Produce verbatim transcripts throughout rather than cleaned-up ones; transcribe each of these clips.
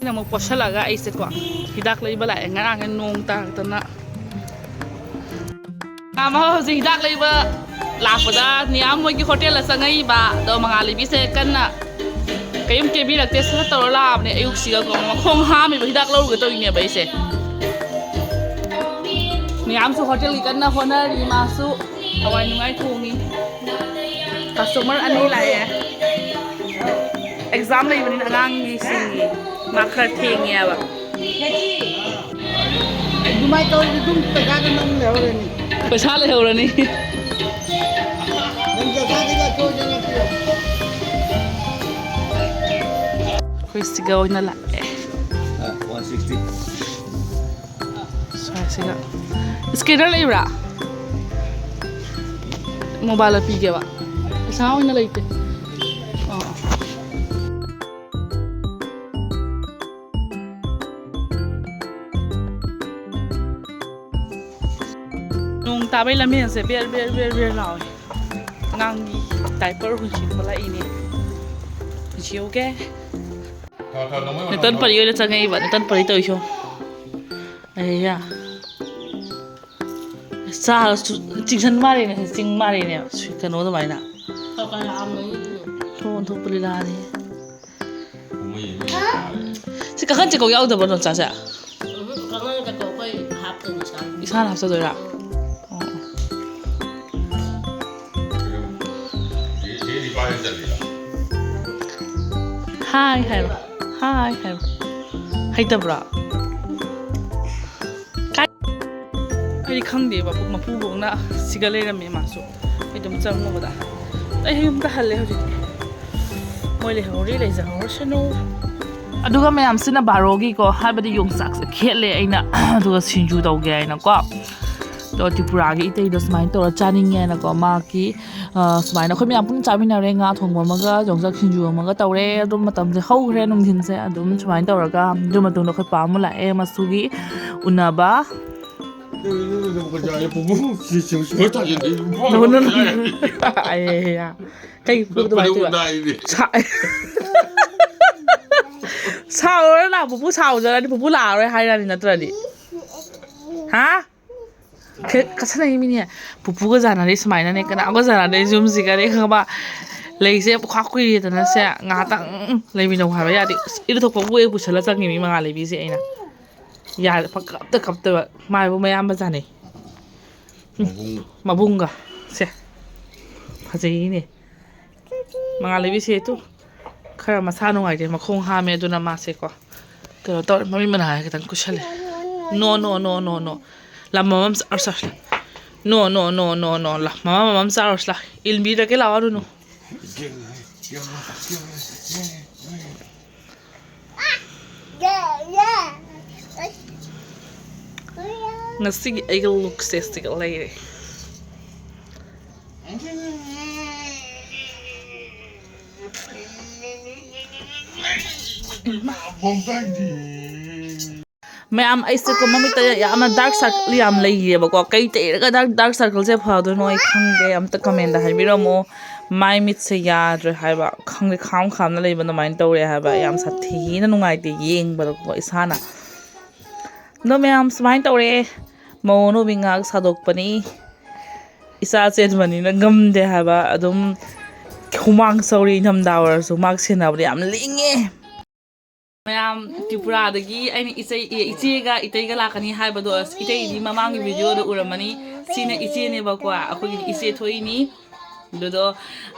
ꯑꯩꯅ ꯑꯃꯨꯛ ꯄꯣꯠꯁꯜꯂꯒ ꯑꯩꯁꯦꯀꯣ ꯍꯤꯗꯥꯛ ꯂꯩꯕ ꯂꯥꯛꯑꯦ꯫ ꯉꯔꯥꯡꯁꯦ ꯅꯣꯡ ꯇꯥꯔꯛꯇꯅ꯫ ꯃꯥ ꯍꯧꯖꯤꯛ ꯍꯤꯗꯥꯛ ꯂꯩꯕ ꯂꯥꯛꯄꯗ ꯅꯤꯌꯥꯝ ꯃꯣꯏꯒꯤ ꯍꯣꯇꯦꯜꯗ ꯆꯪꯉꯛꯏꯕ꯫ ꯑꯗꯣ ꯃꯉꯥꯜ ꯂꯩꯕꯤꯁꯦ ꯀꯟꯅ ꯀꯩꯝ ꯀꯦꯕꯤꯔꯛꯇꯦ꯫ ꯁꯠ ꯇꯧꯔ ꯂꯥꯛꯑꯕꯅꯦ꯫ ꯑꯌꯨꯛꯁꯤꯒꯀꯣ ꯃꯈꯣꯡ ꯍꯥꯝꯃꯤꯕ ꯍꯤꯗꯥꯛ ꯂꯧꯔꯨꯒꯦ ꯇꯧꯔꯤꯅꯦꯕ ꯑꯩꯁꯦ꯫ ꯅꯤꯌꯥꯝꯁꯨ ꯍꯣꯇꯦꯜꯒꯤ ꯀꯟꯅ ꯍꯣꯠꯅꯔꯤ꯫ ꯃꯥꯁꯨ ꯍꯋꯥꯏ ꯅꯨꯡꯉꯥꯏ ꯊꯣꯡꯉꯤ꯫ ꯀꯁꯇꯃꯔ ꯑꯅꯤ ꯂꯥꯛꯑꯦ꯫ ꯑꯦꯛꯖꯥꯝ ꯂꯩꯕꯅꯤꯅ ꯑꯉꯥꯡꯒꯤ ꯁꯤꯡꯒꯤ ꯃꯥ ꯈꯔ ꯊꯦꯡꯉꯦꯕ꯫ ꯑꯗꯨꯃꯥꯏꯅ ꯇꯧꯔꯗꯤ ꯑꯗꯨꯝ ꯄꯩꯁꯥꯗꯣ ꯅꯪ ꯂꯩꯍꯧꯔꯅꯤ꯫ ꯄꯩꯁꯥ ꯂꯩꯍꯧꯔꯅꯤ꯫ ꯅꯪ ꯄꯩꯁꯥꯗꯤ ꯂꯧꯊꯣꯛꯑꯣ, ꯅꯪ ꯄꯤꯔꯣ꯫ ꯑꯩꯈꯣꯏ ꯁꯤꯒ ꯑꯣꯏꯅ ꯂꯥꯛꯑꯦ꯫ ꯁ꯭ꯋꯥꯏꯁꯤꯒ꯫ ꯁ꯭ꯀꯦꯅꯔ ꯂꯩꯕ꯭ꯔꯥ? ꯃꯣꯕꯥꯏꯜꯗ ꯄꯤꯒꯦꯕ꯫ ꯄꯩꯁꯥ ꯑꯣꯏꯅ ꯂꯩꯇꯦ꯫ ꯑꯣ꯫ ꯅꯣꯡ ꯇꯥꯕꯩ ꯂꯝꯕꯦꯟꯁꯦ ꯕꯦꯔ ꯕꯦꯔ ꯕꯦꯔ ꯕꯦꯔ ꯂꯥꯎꯋꯦ꯫ ꯑꯉꯥꯡꯒꯤ ꯗꯥꯏꯄꯔ ꯍꯨꯟꯁꯤꯟꯕ ꯂꯥꯛꯏꯅꯦ꯫ ꯍꯨꯟꯁꯤꯍꯧꯒꯦ꯫ ꯅꯦꯇꯟ ꯄꯔꯤ ꯑꯣꯏꯅ ꯆꯪꯉꯛꯏꯕ꯫ ꯅꯦꯇꯟ ꯄꯔꯤ ꯇꯧꯔꯤꯁꯣ꯫ ꯑꯩꯌꯥ꯫ ꯆꯥꯔꯁꯨ ꯆꯤꯡꯁꯟ ꯃꯥꯜꯂꯦꯅꯦ꯫ ꯆꯤꯡ ꯃꯥꯜꯂꯦꯅꯦ꯫ ꯀꯩꯅꯣ ꯑꯗꯨꯃꯥꯏꯅ꯫ ꯊꯣꯛ ꯑꯣꯟꯊꯣꯛꯄ ꯂꯤꯂꯥꯅꯤ꯫ ꯁꯤ ꯀꯥꯡꯈꯟ ꯆꯦꯀꯧ ꯌꯥꯎꯗꯕ꯭ꯔꯣ, ꯅꯣꯆꯥꯁꯦ? ꯎꯝ, ꯀꯥꯡꯈꯟ ꯆꯦꯀꯧ ꯑꯩꯈꯣꯏ ꯍꯥꯞꯇꯣꯏꯅꯤ ꯏꯁꯥꯅ꯫ ꯏꯁꯥꯅ ꯍꯥꯞꯆꯗꯣꯏꯔꯥ? ꯑꯣ꯫ ꯍꯥꯏ ꯍꯥꯏꯔꯣ꯫ ꯍꯥꯏ ꯍꯥꯏꯔꯣ꯫ ꯍꯩꯇꯕ꯭ꯔꯣ? ꯑꯩꯗꯤ ꯈꯪꯗꯦꯕ, ꯃꯄꯨꯕꯣꯛꯅ ꯁꯤꯒ ꯂꯩꯔꯝꯃꯦ ꯃꯥꯁꯨ꯫ ꯑꯩ ꯑꯗꯨꯝ ꯆꯪꯉꯨꯕꯗ꯫ ꯑꯩ ꯌꯨꯝꯗ ꯍꯜꯂꯦ ꯍꯧꯖꯤꯛꯇꯤ꯫ ꯃꯣꯏ ꯂꯩꯍꯧꯔꯤ, ꯂꯩꯖꯍꯧꯔꯁꯅꯨ꯫ ꯑꯗꯨꯒ ꯃꯌꯥꯝꯁꯤꯅ ꯕꯥꯔꯣꯒꯤꯀꯣ, ꯍꯥꯏꯕꯗꯤ ꯌꯣꯡꯆꯥꯛꯁꯦ ꯈꯦꯠꯂꯦ ꯑꯩꯅ꯫ ꯑꯗꯨꯒ ꯁꯤꯡꯖꯨ ꯇꯧꯒꯦ ꯍꯥꯏꯅꯀꯣ꯫ ꯑꯗꯣ ꯇ꯭ꯔꯤꯄꯨꯔꯥꯒꯤ ꯏꯇꯩꯗꯣ ꯁꯨꯃꯥꯏꯅ ꯇꯧꯔ ꯆꯥꯅꯤꯡꯉꯦ ꯍꯥꯏꯅꯀꯣ꯫ ꯃꯥꯒꯤ, ꯑ, ꯁꯨꯃꯥꯏꯅ ꯑꯩꯈꯣꯏ ꯃꯌꯥꯝ ꯄꯨꯟꯅ ꯆꯥꯃꯤꯟꯅꯔꯦ꯫ ꯉꯥ ꯊꯣꯡꯕ ꯑꯃꯒ ꯌꯣꯡꯆꯥꯛ ꯁꯤꯡꯖꯨ ꯑꯃꯒ ꯇꯧꯔꯦ꯫ ꯑꯗꯨꯝ ꯃꯇꯝꯁꯦ ꯍꯧꯈ꯭ꯔꯦ ꯅꯨꯡꯊꯤꯟꯁꯦ꯫ ꯑꯗꯨꯝ ꯁꯨꯃꯥꯏꯅ ꯇꯧꯔꯒ ꯑꯗꯨ ꯃꯇꯨꯡꯗ ꯑꯩꯈꯣꯏ ꯄꯥ ꯑꯃ ꯂꯥꯛꯑꯦ꯫ ꯃꯁꯨꯒꯤ ꯎꯅꯕ꯫ No, no, no. ꯑꯩ, ꯑꯩ, ꯑꯩ, ꯀꯩ ꯐꯨꯗ ꯅꯪ ꯑꯗꯨꯃꯥꯏꯅ ꯇꯧꯕ? ꯎꯅ ꯑꯩꯗꯤ꯫ ꯁꯥ-, ꯁꯥꯎꯔꯣꯏ ꯂꯥꯛ, ꯄꯨꯄꯨ ꯁꯥꯎꯖꯔꯗꯤ ꯄꯨꯄꯨ ꯂꯥꯛꯑꯔꯣꯏ ꯍꯥꯏꯔꯅꯤ ꯅꯠꯇ꯭ꯔꯗꯤ꯫ ꯍꯥ? ꯀ-, ꯀꯠꯁꯟꯅꯩ ꯃꯤꯅꯦ꯫ ꯄꯨꯄꯨꯒ ꯖꯥꯅꯔꯤ ꯁꯨꯃꯥꯏꯅꯅꯦ, ꯀꯅꯥꯒ ꯖꯥꯅꯗꯦ ꯌꯨꯝꯁꯤꯒꯅꯦ, ꯈꯪꯉꯕ? ꯂꯩꯁꯦ ꯈ꯭ꯋꯥ ꯀꯨꯏꯔꯦꯗꯅ ꯁꯦ, ꯉꯥꯏꯍꯥꯛꯇꯪ ꯂꯩꯃꯤꯟꯅꯧ ꯍꯥꯏꯕ ꯌꯥꯗꯦ꯫ ꯑꯁ, ꯏꯔꯨꯊꯣꯛꯄꯕꯨ ꯍꯦꯛ ꯄꯨꯁꯜꯂ ꯆꯪꯉꯤ ꯃꯤ ꯃꯉꯥ ꯂꯩꯕꯤꯁꯦ ꯑꯩꯅ꯫ ꯌꯥꯔꯦ, ꯄꯪꯀꯞꯇ ꯀꯞꯇꯕ꯫ ꯃꯥꯏꯕꯨ ꯃꯌꯥꯝꯕ ꯖꯥꯅꯩ꯫ ꯎꯝ, ꯃꯕꯨꯡ꯫ ꯃꯕꯨꯡꯒ꯫ ꯁꯦ꯫ ꯐꯖꯩꯅꯦ꯫ ꯃꯉꯥꯜ ꯂꯩꯕꯤꯁꯦ ꯇꯨ꯫ ꯈꯔ ꯃꯁꯥ ꯅꯨꯡꯉꯥꯏꯇꯦ, ꯃꯈꯣꯡ ꯍꯥꯝꯃꯦ, ꯑꯗꯨꯅ ꯃꯥꯁꯦꯀꯣ꯫ ꯀꯩꯅꯣ ꯇꯧꯔꯦ, ꯃꯃꯤꯠ ꯃꯅꯥ ꯈꯤꯇꯪ ꯀꯨꯠꯁꯜꯂꯦ꯫ No, no, no, no, no. ꯂꯥ, ꯃꯃꯝ ꯆꯥꯔꯨꯁꯤ ꯂꯥ꯫ No, no, no, no, no. ꯂꯥ, ꯃꯃꯝ, ꯃꯃꯝ ꯆꯥꯔꯨꯁꯤ ꯂꯥ꯫ ꯏꯟꯕꯤꯔꯒꯦ ꯂꯥꯛꯑꯣ, ꯅꯨꯅꯨ꯫ ꯉꯁꯤꯒꯤ ꯑꯩꯒꯤ ꯂꯨꯛꯁꯦ ꯁꯤꯒ ꯂꯩꯔꯦ꯫ ꯃꯌꯥꯝ, ꯑꯩꯁꯦꯀꯣ ꯃꯃꯤꯠꯇ ꯌꯥꯝꯅ dark circle ꯌꯥꯝ ꯂꯩꯔꯦꯕꯀꯣ꯫ ꯀꯩ ꯇꯩꯔꯒ dark, dark circleꯁꯦ ꯐꯗꯣꯏꯅꯣ ꯑꯩ ꯈꯪꯗꯦ꯫ ꯑꯝꯇ commentꯇ ꯍꯥꯏꯕꯤꯔꯝꯃꯣ꯫ ꯃꯥꯏ ꯃꯤꯠꯁꯦ ꯌꯥꯗ꯭ꯔꯦ ꯍꯥꯏꯕ꯫ ꯈꯪꯗꯦ, ꯈꯥꯝ ꯈꯥꯝꯅ ꯂꯩꯕ ꯑꯗꯨꯃꯥꯏꯅ ꯇꯧꯔꯦ ꯍꯥꯏꯕ꯫ ꯌꯥꯝ ꯁꯥꯊꯤꯅ ꯅꯨꯡꯉꯥꯏꯇꯦ ꯌꯦꯡꯕꯗꯀꯣ ꯏꯁꯥꯅ꯫ ꯑꯗꯣ ꯃꯌꯥꯝ ꯁꯨꯃꯥꯏꯅ ꯇꯧꯔꯦ꯫ ꯃꯧ ꯑꯅꯧꯕꯤ ꯉꯥꯏꯍꯥꯛ ꯁꯥꯗꯣꯛꯄꯅꯤ꯫ ꯏꯆꯥ ꯆꯦꯟꯕꯅꯤꯅ ꯉꯝꯗꯦ ꯍꯥꯏꯕ꯫ ꯑꯗꯨꯝ ꯍꯨꯃꯥꯡ ꯁꯧꯔꯤ, ꯏꯪꯊꯝꯊꯥ ꯑꯣꯏꯔꯁꯨ ꯃꯥꯛꯁ ꯁꯦꯟꯅꯕꯗ ꯌꯥꯝ ꯂꯤꯡꯉꯦ꯫ ꯃꯌꯥꯝ, ꯇ꯭ꯔꯤꯄꯨꯔꯥꯗꯒꯤ ꯑꯩꯅ ꯏꯆꯦ, ꯑꯦ, ꯏꯆꯦꯒ ꯏꯇꯩꯒ ꯂꯥꯛꯀꯅꯤ ꯍꯥꯏꯕꯗꯣ, ꯑꯁ, ꯏꯇꯩꯗꯤ ꯃꯃꯥꯡꯒꯤ videoꯗ ꯎꯔꯝꯃꯅꯤ꯫ ꯁꯤꯅ ꯏꯆꯦꯅꯦꯕꯀꯣ, ꯑꯩꯈꯣꯏꯒꯤꯗꯤ ꯏꯆꯦ ꯊꯣꯛꯏꯅꯤ꯫ ꯑꯗꯨꯗꯣ,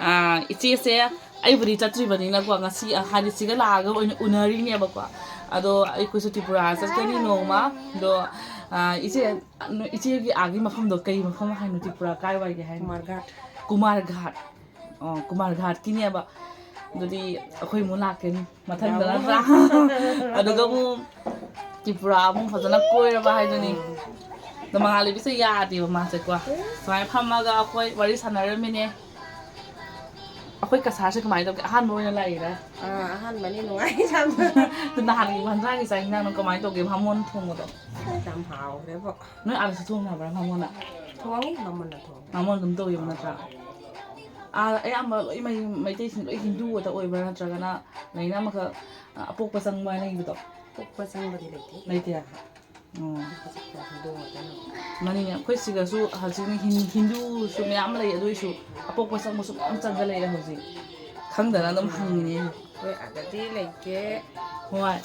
ꯑꯥ, ꯏꯆꯦꯁꯦ ꯑꯩꯕꯨꯗꯤ ꯆꯠꯇ꯭ꯔꯤꯕꯅꯤꯅꯀꯣ, ꯉꯁꯤ, ꯑ, ꯍꯥꯏꯗꯤ ꯁꯤꯒ ꯂꯥꯛꯑꯒ ꯑꯣꯏꯅ ꯎꯅꯔꯤꯅꯦꯕꯀꯣ꯫ ꯑꯗꯣ ꯑꯩꯈꯣꯏꯁꯨ ꯇ꯭ꯔꯤꯄꯨꯔꯥ ꯆꯠꯀꯅꯤ ꯅꯣꯡꯃ꯫ ꯑꯗꯣ, ꯑꯥ, ꯏꯆꯦ, ꯅꯣꯏ ꯏꯆꯦꯒꯤ ꯑꯥꯒꯤ ꯃꯐꯝꯗꯣ ꯀꯩ ꯃꯐꯝ ꯍꯥꯏꯅꯣ? ꯇ꯭ꯔꯤꯄꯨꯔꯥ ꯀꯥꯏꯋꯥꯏꯒꯦ ꯍꯥꯏꯅꯣ? ꯀꯨꯃꯥꯔ ꯘꯥꯠ꯫ ꯀꯨꯃꯥꯔ ꯘꯥꯠ꯫ ꯑꯣ, ꯀꯨꯃꯥꯔ ꯘꯥꯠꯀꯤꯅꯦꯕ꯫ ꯑꯗꯨꯗꯤ ꯑꯩꯈꯣꯏ ꯑꯃꯨꯛ ꯂꯥꯛꯀꯅꯤ ꯃꯊꯪꯗ, ꯌꯥꯝ ꯅꯠꯇ꯭ꯔꯥ? ꯑꯗꯨꯒ ꯑꯃꯨꯛ ꯇ꯭ꯔꯤꯄꯨꯔꯥ ꯑꯃꯨꯛ ꯐꯖꯅ ꯀꯣꯏꯔꯕ ꯍꯥꯏꯗꯨꯅꯤ꯫ ꯎꯝ꯫ ꯑꯗꯣ ꯃꯉꯥꯜ ꯂꯩꯕꯤꯁꯦ ꯌꯥꯗꯦꯕ ꯃꯥꯁꯦꯀꯣ꯫ ꯁꯨꯃꯥꯏꯅ ꯐꯝꯃꯒ ꯑꯩꯈꯣꯏ ꯋꯥꯔꯤ ꯁꯥꯟꯅꯔꯝꯃꯤꯅꯦ꯫ ꯑꯩꯈꯣꯏ ꯀꯁꯥꯔꯁꯦ ꯀꯃꯥꯏꯅ ꯇꯧꯒꯦ? ꯑꯍꯥꯟꯕ ꯑꯣꯏꯅ ꯂꯥꯛꯏꯔꯥ? ꯑꯥ, ꯑꯍꯥꯟꯕꯅꯤ, ꯅꯨꯡꯉꯥꯏ ꯌꯥꯝꯅ꯫ ꯑꯗꯣ ꯅꯍꯥꯟꯒꯤ ꯍꯟꯗ꯭ꯔꯥꯒꯤ ꯆꯥꯛ ꯏꯟꯖꯥꯡꯗꯣ ꯀꯃꯥꯏꯅ ꯇꯧꯒꯦ? ꯕꯥꯃꯣꯟ ꯊꯣꯡꯕꯗꯣ? ꯌꯥꯝ ꯍꯥꯎꯈ꯭ꯔꯦꯕꯣ꯫ ꯅꯣꯏ ꯑꯥꯗꯁꯨ ꯊꯣꯡꯅꯕ꯭ꯔꯥ ꯕꯥꯃꯣꯟꯅ? ꯊꯣꯡꯉꯤ, ꯕꯥꯃꯣꯟꯅ ꯊꯣꯡꯉꯤ꯫ ꯕꯥꯃꯣꯟ ꯑꯗꯨꯝ ꯇꯧꯋꯦꯕ ꯅꯠꯇ꯭ꯔꯥ? ꯑꯥ, ꯑꯌꯥꯝꯕ ꯂꯣꯏ ꯃꯩ-, ꯃꯩꯇꯩꯁꯤꯡ ꯂꯣꯏ ꯍꯤꯟꯗꯨ ꯉꯥꯛꯇ ꯑꯣꯏꯕ꯭ꯔꯥ, ꯅꯠꯇ꯭ꯔꯒꯅ ꯂꯩꯅ ꯑꯃꯈꯛ, ꯑ, ꯑꯄꯣꯛꯄ ꯆꯪꯕ ꯍꯥꯏꯅ ꯂꯩꯕꯗꯣ? ꯄꯣꯛꯄ ꯆꯪꯕꯗꯤ ꯂꯩꯇꯦ꯫ ꯂꯩꯇꯦ? ꯑꯣ꯫ ꯍꯧꯖꯤꯛꯇꯤ ꯍꯤꯟꯗꯨ ꯉꯥꯛꯇꯅꯤ꯫ ꯃꯥꯅꯤꯅꯦ, ꯑꯩꯈꯣꯏ ꯁꯤꯗꯁꯨ ꯍꯧꯖꯤꯛꯅ ꯍꯤꯟ-, ꯍꯤꯟꯗꯨꯁꯨ ꯃꯌꯥꯝ ꯂꯩ, ꯑꯗꯨ ꯑꯣꯏꯁꯨ ꯑꯄꯣꯛꯄ ꯆꯪꯕꯁꯨ ꯃꯌꯥꯝ ꯆꯪꯖꯜꯂꯛꯑꯦ ꯍꯧꯖꯤꯛ꯫ ꯈꯪꯗꯅ ꯑꯗꯨꯝ ꯍꯪꯉꯤꯅꯦ꯫ ꯍꯣꯏ, ꯑꯗꯗꯤ ꯂꯩꯇꯦ꯫ ꯍꯣꯏ꯫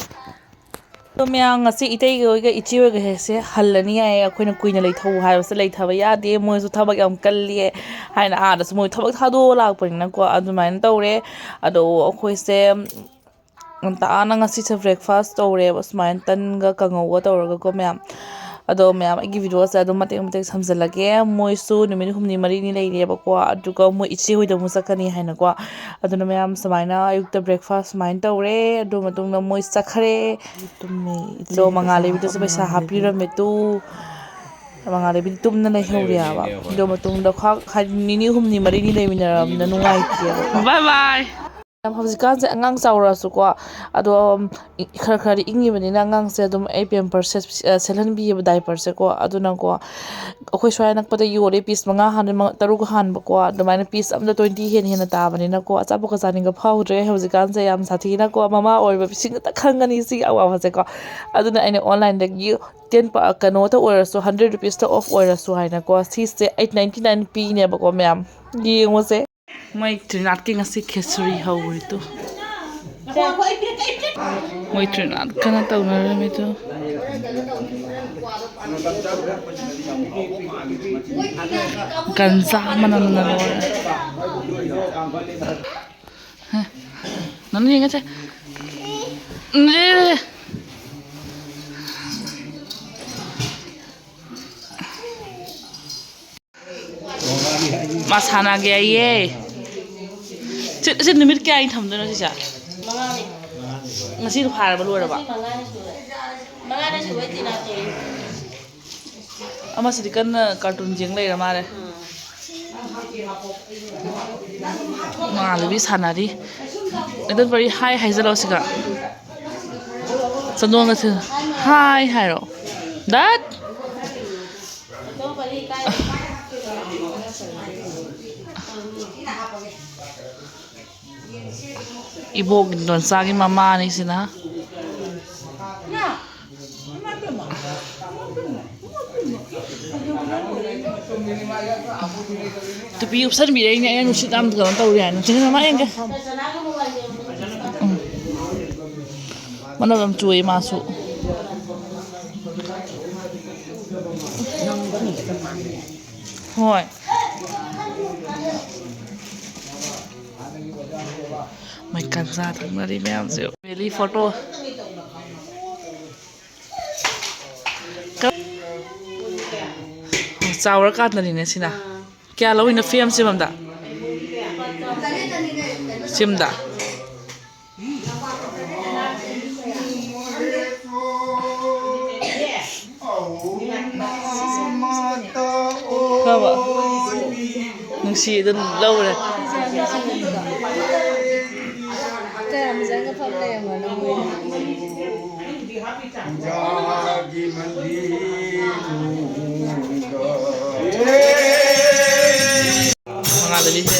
ꯑꯗꯣ ꯃꯌꯥꯝ, ꯉꯁꯤ ꯏꯇꯩꯒ ꯍꯣꯏꯒ ꯏꯆꯦ ꯍꯣꯏꯒ ꯍꯦꯛꯁꯦ ꯍꯜꯂꯅꯤ ꯍꯥꯏꯌꯦ꯫ ꯑꯩꯈꯣꯏꯅ ꯀꯨꯏꯅ ꯂꯩꯊꯧ ꯍꯥꯏꯕꯁꯦ ꯂꯩꯊꯕ ꯌꯥꯗꯦ, ꯃꯣꯏꯁꯨ ꯊꯕꯛ ꯌꯥꯝ ꯀꯜꯂꯤ ꯍꯥꯏꯅ ꯑꯥꯗꯁꯨ ꯃꯣꯏ ꯊꯕꯛ ꯊꯥꯗꯣꯛꯑ ꯂꯥꯛꯄꯅꯤꯅꯀꯣ, ꯑꯗꯨꯃꯥꯏꯅ ꯇꯧꯔꯦ꯫ ꯑꯗꯣ ꯑꯩꯈꯣꯏꯁꯦ ꯉꯟꯇꯥꯅ ꯉꯁꯤꯁꯦ breakfast ꯇꯧꯔꯦꯕ, ꯁꯨꯃꯥꯏꯅ ꯇꯟꯒ ꯀꯥꯡꯉꯧꯒ ꯇꯧꯔꯒꯀꯣ ꯃꯌꯥꯝ꯫ ꯑꯗꯣ ꯃꯌꯥꯝ, ꯑꯩꯒꯤ videoꯁꯦ ꯑꯗꯨꯝ ꯃꯇꯦꯛ ꯃꯇꯦꯛ ꯁꯝꯖꯜꯂꯒꯦ꯫ ꯃꯣꯏꯁꯨ ꯅꯨꯃꯤꯠ ꯍꯨꯝꯅꯤ ꯃꯔꯤꯅꯤ ꯂꯩꯅꯦꯕꯀꯣ, ꯑꯗꯨꯒ ꯃꯣꯏ ꯏꯆꯦ ꯍꯣꯏꯗ ꯑꯃꯨꯛ ꯆꯠꯀꯅꯤ ꯍꯥꯏꯅꯀꯣ꯫ ꯑꯗꯨꯅ ꯃꯌꯥꯝ ꯁꯨꯃꯥꯏꯅ ꯑꯌꯨꯛꯇ breakfast ꯁꯨꯃꯥꯏꯅ ꯇꯧꯔꯦ꯫ ꯑꯗꯨ ꯃꯇꯨꯡꯗ ꯃꯣꯏ ꯆꯠꯈ꯭ꯔꯦ꯫ ꯇꯨꯝꯃꯦ꯫ ꯑꯗꯣ ꯏꯆꯦꯒꯤ ꯄꯩꯁꯥ ꯃꯉꯥꯜꯂꯩꯕꯤꯗꯁꯨ ꯄꯩꯁꯥ ꯍꯥꯞꯄꯝꯃꯦ꯫ ꯍꯥꯄꯤꯔꯝꯃꯦ ꯇꯨ꯫ ꯃꯉꯥꯜꯂꯩꯕꯤꯗꯤ ꯇꯨꯝꯅ ꯂꯩꯍꯧꯔꯦꯕ꯫ ꯑꯗꯨ ꯃꯇꯨꯡꯗ ꯈ꯭ꯋꯥ-, ꯍꯥꯏꯗꯤ ꯅꯤꯅꯤ ꯍꯨꯝꯅꯤ ꯃꯔꯤꯅꯤ ꯂꯩꯃꯤꯟꯅꯔꯕꯅꯤꯅ ꯅꯨꯡꯉꯥꯏꯇꯦꯕꯀꯣ꯫ Bye bye꯫ ꯌꯥꯝ ꯍꯧꯖꯤꯛꯀꯥꯟꯁꯦ ꯑꯉꯥꯡ ꯆꯥꯎꯔꯛꯑꯁꯨꯀꯣ, ꯑꯗꯣ, ꯏ-, ꯈꯔ ꯈꯔꯗꯤ ꯏꯪꯉꯤꯕꯅꯤꯅ ꯑꯉꯥꯡꯁꯦ ꯑꯗꯨꯝ ꯑꯩ pampers ꯁꯦ, ꯑ, ꯁꯦꯠꯍꯟꯕꯤꯌꯦꯕ, diaper ꯁꯦꯀꯣ꯫ ꯑꯗꯨꯅꯀꯣ, ꯑꯩꯈꯣꯏ ꯁ꯭ꯋꯥꯏ ꯑꯅꯛꯄꯗ ꯌꯣꯜꯂꯦ, piece ꯃꯉꯥ ꯍꯥꯟꯕ, ꯃ-, ꯇꯔꯨꯛ ꯍꯥꯟꯕꯀꯣ, ꯑꯗꯨꯃꯥꯏꯅ piece ꯑꯃꯗ twenty ꯍꯦꯟꯅ ꯍꯦꯟꯅ ꯇꯥꯕꯅꯤꯅꯀꯣ, ꯑꯆꯥꯄꯣꯠꯀ ꯆꯥꯅꯤꯡꯕ ꯐꯥꯎꯗ꯭ꯔꯦ ꯍꯧꯖꯤꯛꯀꯥꯟꯁꯦ꯫ ꯌꯥꯝ ꯁꯥꯊꯤꯅꯀꯣ, ꯃꯃꯥ ꯑꯣꯏꯔꯤꯕ ꯃꯤꯁꯤꯡ ꯈꯛꯇ ꯈꯪꯒꯅꯤ ꯁꯤꯒꯤ ꯑꯋꯥꯕꯁꯦꯀꯣ꯫ ꯑꯗꯨꯅ ꯑꯩꯅ online ꯗꯒꯤ ten ꯄ-, ꯀꯩꯅꯣꯇ ꯑꯣꯏꯔꯁꯨ, hundred rupees ꯇ off ꯑꯣꯏꯔꯁꯨ ꯍꯥꯏꯅꯀꯣ, ꯁꯤꯁꯦ eight ninety nine ꯄꯤꯅꯦꯕꯀꯣ ꯃꯌꯥꯝ꯫ ꯌꯦꯡꯉꯨꯁꯦ꯫ ꯃꯣꯏ ꯇ꯭ꯔꯤꯅꯥꯠꯀꯤ ꯉꯁꯤ ꯈꯦꯆ꯭ꯔꯤ ꯍꯧꯔꯤ ꯇꯨ꯫ ꯃꯣꯏ ꯇ꯭ꯔꯤꯅꯥꯠ ꯀꯟꯅ ꯇꯧꯅꯔꯝꯃꯤ ꯇꯨ꯫ ꯒꯟꯖꯥ ꯃꯅꯝꯅ ꯂꯣꯏꯔꯦ꯫ ꯍꯦ, ꯅꯪ ꯌꯦꯡꯉꯁꯦ꯫ ꯃꯥ ꯁꯥꯟꯅꯒꯦ ꯍꯥꯏꯌꯦ꯫ ꯁꯤ, ꯁꯤ ꯅꯨꯃꯤꯠ ꯀꯌꯥꯅꯤ ꯊꯝꯗꯣꯏꯅꯣ ꯁꯤꯁꯦ? ꯃꯉꯥꯅꯤ꯫ ꯉꯁꯤꯗꯣ ꯐꯥꯔꯕ, ꯂꯣꯏꯔꯕ? ꯉꯁꯤ ꯃꯉꯥꯅꯤ ꯁꯨꯔꯦ꯫ ꯃꯉꯥꯅꯤ ꯁꯨꯕꯩ ꯇꯤꯅꯥ ꯇꯣꯛꯏ꯫ ꯑꯃꯁꯤꯗꯤ ꯀꯟꯅ cartoon ꯌꯦꯡ ꯂꯩꯔ ꯃꯥꯜꯂꯦ꯫ ꯎꯝ꯫ ꯃꯉꯥꯜꯂꯩꯕꯤ ꯁꯥꯟꯅꯔꯤ꯫ ꯑꯗꯨ ꯄꯔꯤ ꯍꯥꯏ ꯍꯥꯏꯖꯜꯂꯣ ꯁꯤꯒ꯫ ꯆꯟꯗꯣꯟꯒ ꯁꯤ ꯍꯥꯏ ꯍꯥꯏꯔꯣ꯫ ꯗꯠ! ꯏꯕꯣꯛ ꯏꯟꯗꯣꯟꯆꯥꯒꯤ ꯃꯃꯥꯅꯤ ꯁꯤꯅ꯫ ꯇꯨꯄꯤ ꯎꯞꯁꯟꯕꯤꯔꯛꯏꯅꯦ ꯑꯩꯅ꯫ ꯅꯨꯡꯁꯤꯠ ꯌꯥꯝ ꯀꯩꯅꯣ ꯇꯧꯔꯤ ꯍꯥꯏꯅ꯫ ꯅꯨꯡꯁꯤꯠ ꯃꯃꯥ ꯌꯦꯡꯒꯦ꯫ ꯎꯝ꯫ ꯃꯅꯝ ꯌꯥꯝ ꯆꯨꯏ ꯃꯥꯁꯨ꯫ ꯍꯣꯏ꯫ ꯃꯣꯏ ꯀꯟꯖꯥ ꯊꯛꯅꯔꯤ ꯃꯌꯥꯝꯁꯦ꯫ Family photo꯫ ꯆꯥꯎꯔꯀꯥꯟꯗꯅꯤꯅꯦ ꯁꯤꯅ꯫ ꯀꯌꯥ ꯂꯧꯔꯤꯅꯣ frame ꯁꯤꯃꯝꯗ? ꯁꯤꯃꯗ? ꯐꯕ꯫ ꯅꯨꯡꯁꯤ ꯑꯗꯨꯝ ꯂꯧꯔꯦ꯫ ꯀꯌꯥꯝ ꯆꯪꯒ ꯐꯝ ꯂꯩꯔꯝꯃꯣ ꯅꯪ? ꯄꯨꯖꯥꯒꯤ ꯃꯟꯗꯤꯔꯗꯨꯗ꯫ ꯃꯉꯥꯗꯒꯤꯁꯦ꯫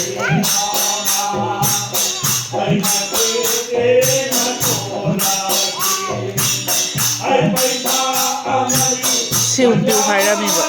ꯁꯤ ꯎꯠꯄꯤꯌꯨ ꯍꯥꯏꯔꯝꯃꯤꯕ꯫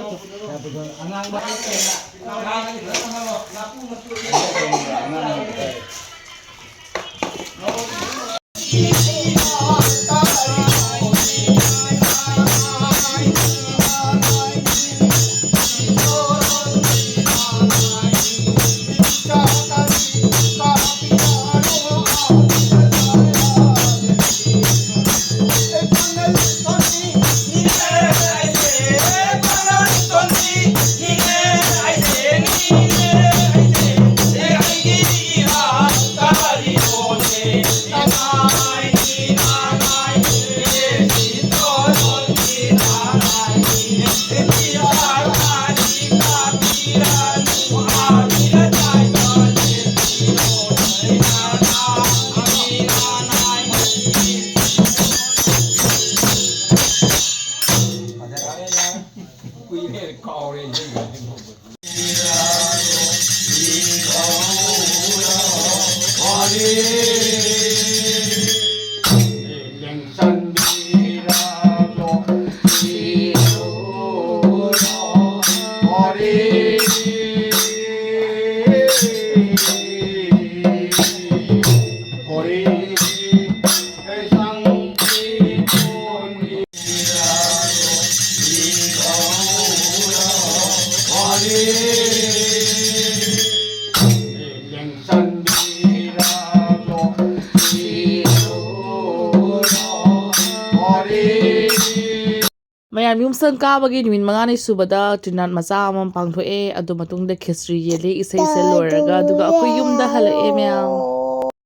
ꯑꯉꯥꯡꯕ꯫ ꯃꯌꯥꯝ ꯌꯨꯝ ꯁꯪ ꯀꯥꯕꯒꯤ ꯅꯨꯃꯤꯠ ꯃꯉꯥꯅꯤ ꯁꯨꯕꯗ ꯇ꯭ꯔꯤꯅꯥꯠ ꯃꯆꯥ ꯑꯃ ꯄꯥꯡꯊꯣꯛꯑꯦ꯫ ꯑꯗꯨ ꯃꯇꯨꯡꯗ ꯈꯦꯆ꯭ꯔꯤ ꯌꯦꯜꯂꯤ, ꯏꯁꯩ ꯏꯁꯩ ꯂꯣꯏꯔꯒ꯫ ꯑꯗꯨꯒ ꯑꯩꯈꯣꯏ ꯌꯨꯝꯗ ꯍꯜꯂꯛꯑꯦ ꯃꯌꯥꯝ꯫